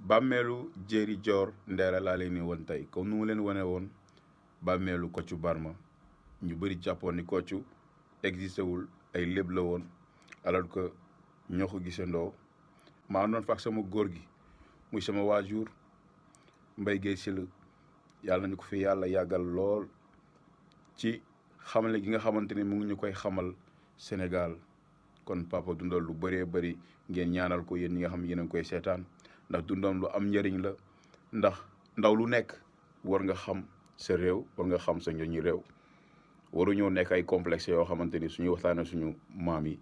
bàmmeelu Jéeri Joor Ndeela laa leen ni woon tey comme nu mu leen wane woon bàmmeelu Kocc Barma ñu bëri jàppoon ni Kocc existé wul ay léeb la woon alors que ñoo ko gisandoo maa doon fa ak sama góor gi muy sama waajur Mbaye Guèye Sylla yàlla nañu ko fi yàlla yàggal lool ci xamale gi nga xamante ni mu ngi ñu koy xamal Sénégal kon papa dundal lu bëree bëri ngeen ñaanal ko yéen ñi nga xam yéen a ngi koy seetaan ndax dundam lu am njëriñ la ndax ndaw lu nekk war nga xam sa réew war nga xam sa njëriñu réew waruñoo nekk ay complexe yoo xamante ni suñu waxtaanee suñu maam yi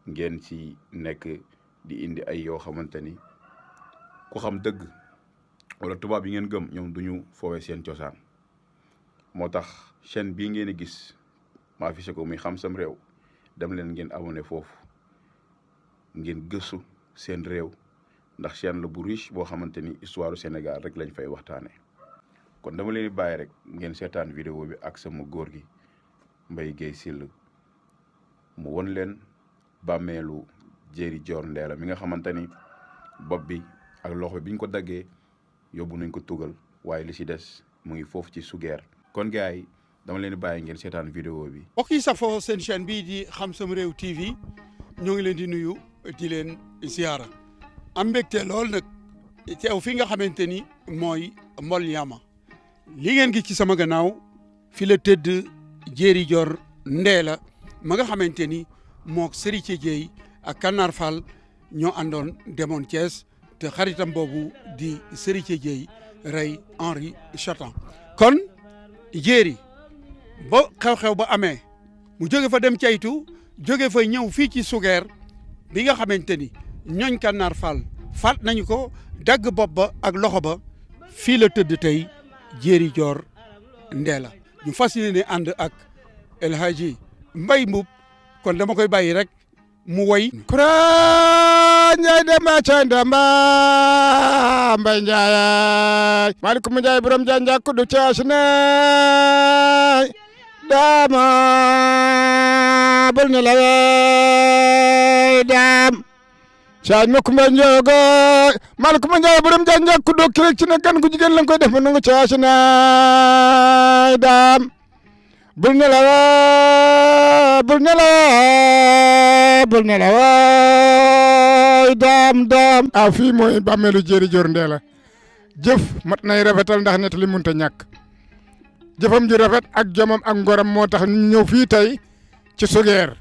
ngeen ci nekk di indi ay yoo xamante ni ku xam dëgg wala tubaab yi ngeen gëm ñoom duñu foowee seen cosaan moo tax chaîne bii ngeen di gis ma affiché ko muy Xam Sam Réew dem leen ngeen abonné foofu ngeen gëstu seen réew ndax chaîne la bu riche boo xamante ni histoire du Sénégal rek lañ fay waxtaanee kon dama leen di bàyyi rek ngeen seetaan vidéo bi ak sama góor gi Mbaye Guèye Sylla mu won leen bàmmeelu Jéeri Joor Ndeela mi nga xamante ni bopp bi ak loxo bi ñu ko daggee yóbbu nañ ko tugal waaye li ci des mu ngi foofu ci sugeer kon gars yi dama leen di bàyyi ngeen seetaan vidéo bi. mbokk yi safoo seen chaîne bii di Xam Sam Réew TV ñoo ngi leen di nuyu di leen ziara am mbégte lool nag teew fi nga xamante ni mooy Mbol Ñaama li ngeen gis ci sama gannaaw fi la tëdd Jéeri Joor Ndeela ma nga xamante ni mook Serigne Dieye ak Kanar Fall ñoo àndoon demoon Thiès te xaritam boobu di Serigne Dieye rey Henri Chatan kon Jéeri ba xew-xew ba amee mu jóge fa dem caytu jóge fa ñëw fii ci sugeer bi nga xamante ni ñooñ Kanar Fall faat nañu ko dagg bopp ba ak loxo ba fii la tëdd tey Jéeri Joor Ndeela ñu fas yéene ànd ak El Hadji Mbaye Mboup kon dama koy bàyyi rek mu woy kura Njaay demba ca ndamba Mbay Njaay malikum Njaay borom Njaay njàkku du caas naay daama bul ne la daam caay ma kumba njoogo malikum Njaay borom Njaay njàkku du kirek ci na gan gu jigéen lañ koy def ma nangu caas naay daam bul ne la bul ne la bul ne la waay daam daam a fii mooy bàmmeelu Jéeri Joor Ndeela jëf mat nay rafetal ndax net li munta ñàkk jëfam ju rafet ak jomam ak ngoram moo tax ñu ñëw fii tey ci sugeer